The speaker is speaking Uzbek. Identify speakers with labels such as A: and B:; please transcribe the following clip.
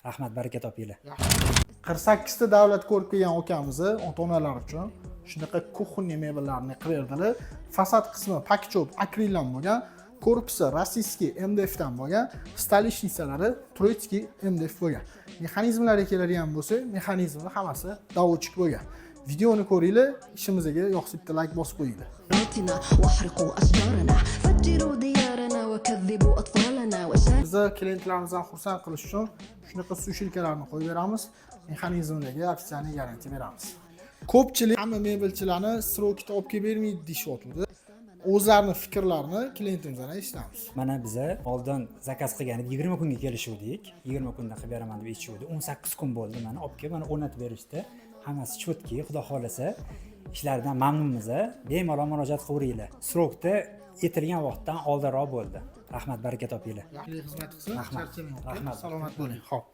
A: Rahmat, baraka topinglar.
B: 48 ta davlat ko'rib kelgan ukamizni ota onalar uchun shunaqa кухонный mebellarni qilib berdilar. Fasad qismi pakcho'p akrildan bo'lgan, korpusi российский МДФ dan bo'lgan, столешница lari турецкий МДФ bo'lgan. Mexanizmlarga keladigan bo'lsak, mexanizmlar hammasi доводчик bo'lgan. Videoni ko'ringlar, ishimizga yoqsa, bitta layk bosib qo'yinglar.
C: بيوتنا واحرقوا أشجارنا، فجروا ديارنا وكذبوا أطفالنا وشاركوا
B: Biza klientlarimizni xursand qilish uchun shunaqa сушилка larni qo'yib beramiz, mexanizmlarga официальный garantiya beramiz. Ko'pchilik hamma mebelchilarni срок ida olib kelib bermaydi deyishyotgandi. O'zlarini fikrlarini klientimizdan eshitamiz.
A: Mana biza oldin zakaz qilgan edik, 20 kunga kelishuvdik, 20 kunda qilib beraman deb aytishuvdi. 18 kun bo'ldi. Mana, olib kelib, mana, o'rnatib berishdi. Hammasi четкий. Xudo xohlasa, ishlaridan mamnunmiz. Bemalol murojaat qilaveringlar. Срок da aytilgan vaqtdan oldinroq bo'ldi. Rahmat, baraka topinglar.
B: Yaxshilik xizmat qilsin.
A: Rahmat.
B: Charchamang, aka.
A: Rahmat.
B: Salomat bo'ling. Ho'p.